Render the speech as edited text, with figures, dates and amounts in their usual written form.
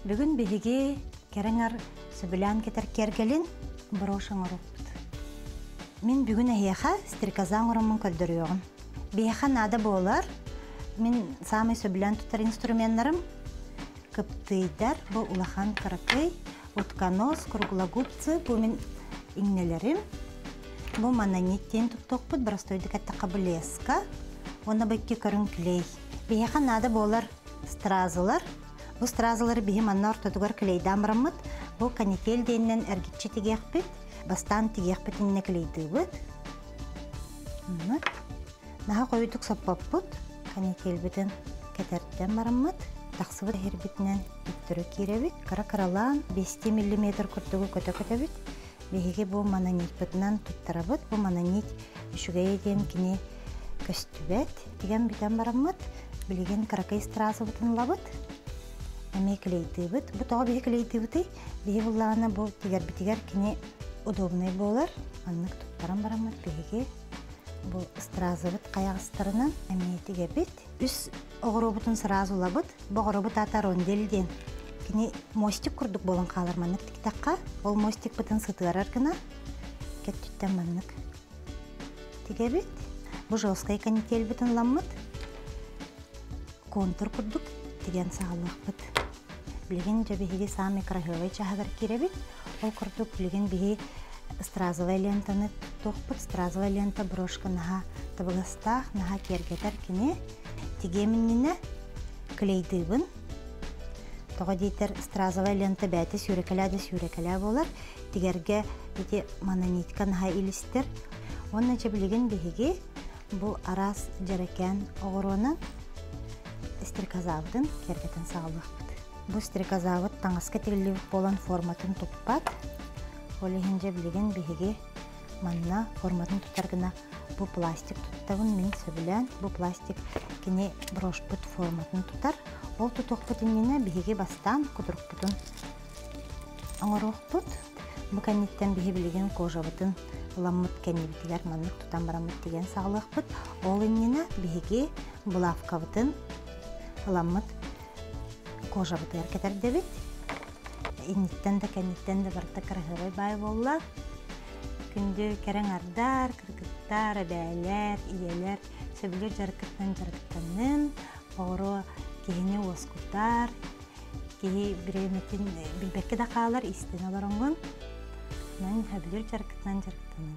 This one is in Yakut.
Бүгүн биһиги кэрэҥэр сөбүлээн кэтэр киэргэлин брошь оҥоруохпут. Мин бүгүн эһиэхэ стрекоза оҥороммун көрдөрүөҕүм. Биһиэхэ наада буолар мин саамай сөбүлээн тутар инструменнарым кыптыйдар, бу улахан кыракый, утконос, круглогубцы, бу мин иҥнэлэрим. Бу мононит диэн туттуохпут, боростуойдук эттэххэ блеска уонна бу икки көрүҥ клей. Биһиэхэ наада буолар стразалар. Бу стразалары биһи манна ортотугар клейдаан бараммыт, бу канитель диэнинэн эргиччи тигиэхпит, бастаан тигиэхпит иннинэ клейдыыбыт. Наһаа хойутук соппоппут, канительбитин кэтэрдэн бараммыт, тахсыбыт иһирбитинэн төттөрү киирэбит. Кыра-кыралаан 5 миллиметр курдугу көтө-көтөбүт. Биһиги бу мононитпытынан туттарабыт. Бу мононит үчүгэйэ диэн кини көстүбэт. Тигэн бүтэн бараммыт, билигин кыракый стразабытын ылабыт. Эмиэ клейдыыбыт. Бу тоҕо биһи клейдыыбытый? Биһи буллаҕына бу тигэрбитигэр кини удобный буолар. Маннык туттаран бараммыт биһиги бу стразабыт хайаҕастарынан эмиэ тигэбит. Үс оҕуруобутун сразу ылабыт. Бу оҕуруобут аата рондель диэн. Кини мостик курдук буолан хаалар маннык тиктэххэ, ол мостикпытын сытыарар гына кэттүттэн маннык тигэбит. Бу жесткай канительбитин ыламмыт контур курдук тигэн саҕалыахпыт. Билигин дьэ биһиги саамай кыраһыабай чааһыгар киирэбит. Ол курдук билигин биһи стразовая лентаны туттуохпут. Стразовая лента брошка наһаа табыгастаах, наһаа киэргэтэр кини. Тигиэм иннинэ клейдыыбын. Тоҕо диэтэр стразовая лента бэйэтэ сүүрэкэлээ да сүүрэкэлээ буолар. Тигэргэ ити мононитка наһаа илистэр. Уонна дьэ билигин биһиги бу араас дьэрэкээн оҕуруонан стрекозабытын киэргэтэн саҕалыахпыт. Бу стрекозабыт таҥаска тигиллибит буолан форматын туппат. Ол иһин дьэ билигин биһиги манна форматын тутар гына бу пластик туттабын мин сөбүлээн. Бу пластик кини брошпут форматын тутар. Ол тутуохпут иннинэ биһиги бастаан кутурукпутун оҥоруохпут. Бу кэнниттэн биһи билигин кожабытын ыламмыт кэннибитигэр маннык тутан бараммыт тигэн саҕалыахпыт. Ол иннинэ биһиги булавкабытын ыламмыт кожабытыгар кэтэрдэбит. Инниттэн да кэнниттэн да барыта кыраһыабай баай буолла. Күндү кэрэ аҥардар, кыргыттар, эбээлэр, ийэлэр сөбүлүүр дьарыккытынан дьарыктанын, оҕоро киһини уоскутар, киһи бириэмэтин билбэккэ да хаалар, истэн олороҥҥун. Онон сөбүлүүр дьарыккытынан дьарыктанын.